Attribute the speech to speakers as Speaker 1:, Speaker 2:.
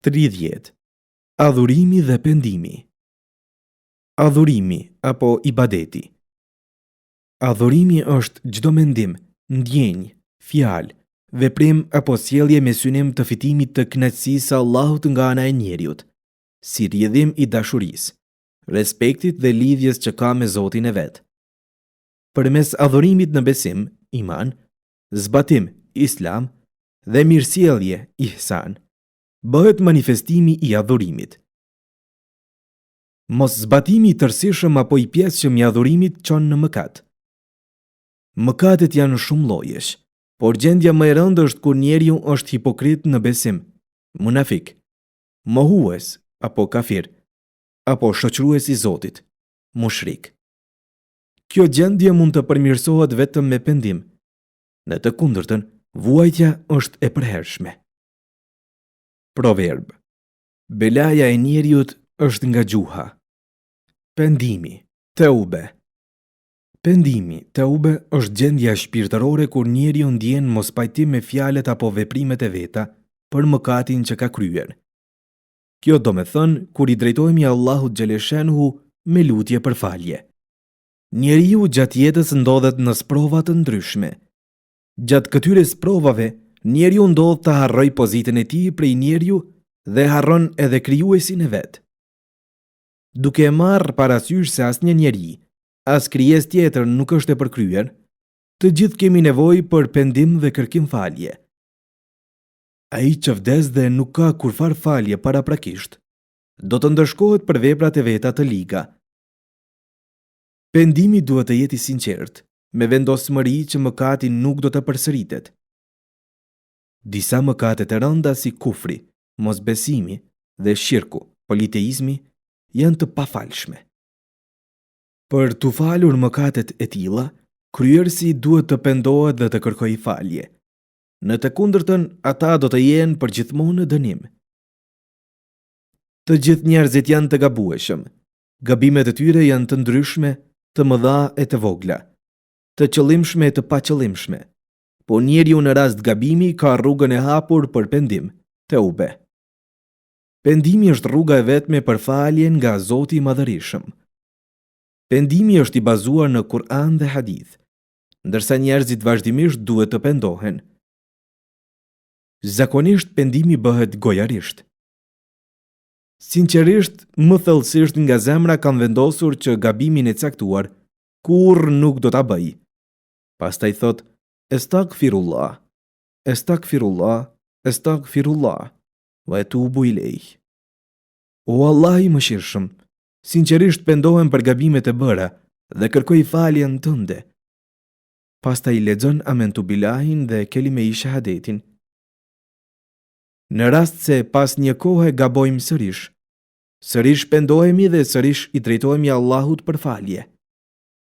Speaker 1: 30. Adhurimi dhe pendimi. Adhurimi apo ibadeti. Adhurimi është çdo mendim, ndjenjë, fjalë, veprim apo sjellje me synim të fitimit të kënaqësisë së Allahut nga ana e njeriut, si rrjedhim i dashurisë, respektit dhe lidhjes që ka me Zotin e vet. Përmes adhurimit në besim, iman, zbatim, islam, dhe mirësjellje, ihsan, bëhet manifestimi i adhurimit. Moszbatimi i tërësishëm apo i pjesshëm i adhurimit çon në mëkat. Mëkatet janë shumë llojesh, por gjendja më e rëndë është kur njeriu është hipokrit në besim, munafik, mohues apo kafir, apo shoqërues i Zotit, mushrik. Kjo gjendje mund të përmirësohet vetëm me pendim. Në të kundërtën, vuajtja është e përhershme. Proverb. Belaja e njeriut është nga gjuha. Pendimi, teube. Pendimi, teube, është gjendja shpirtërore kur njeriu ndjen mospajtim me fjalët apo veprimet e veta për mëkatin që ka kryer. Kjo domethënë kur i drejtohemi Allahut xheleshanuhu me lutje për falje. Njeriu gjatë jetës ndodhet në sprova të ndryshme. Gjatë këtyre sprovave, njeriu ndodh të harrojë pozitën e tij prej njeriu dhe harron edhe krijuesin e vet. Duke e marrë parasysh se asnjë njeri, as krijesë tjetër nuk është e përkryer, të gjithë kemi nevojë për pendim dhe kërkim falje. Ai që vdes dhe nuk ka kurrfarë falje paraprakisht, do të ndëshkohet për veprat e veta të liga. Pendimi duhet të jetë i sinqertë, me vendosmëri që mëkati nuk do të përsëritet. Disa mëkate të rënda si kufri, mosbesimi dhe shirku, politeizmi, janë të pafalshme. Për t'u falur mëkatet e tilla, kryerësi duhet të pendohet dhe të kërkojë falje. Në të kundërtën, ata do të jenë përgjithmonë në dënim. Të gjithë njerëzit janë të gabueshëm. Gabimet e tyre janë të ndryshme, të mëdha e të vogla, të qëllimshme e të paqëllimshme. Por njeriu në rast gabimi ka rrugën e hapur për pendim, teube. Pendimi është rruga e vetme për falje nga Zoti i Madhërishëm. Pendimi është i bazuar në Kur'an dhe Hadith. ndërsa njerëzit vazhdimisht duhet të pendohen. Zakonisht pendimi bëhet gojarisht. Sinqerisht, më thellësisht nga zemra kam vendosur që gabimin e caktuar kurrë nuk do ta bëj. Pastaj thotë, Estagfirullah, estagfirullah, estagfirullah, wa etubu ilejh. O Allah i mëshirshëm, Sinqerisht pendohem për gabimet e bëra dhe kërkoj faljen tënde. Pastaj lexon Amentu Bilahin dhe Kelimei Shahadetin. Në rast se pas një kohe gabojmë sërish, sërish pendohemi dhe sërish i drejtohemi Allahut për falje.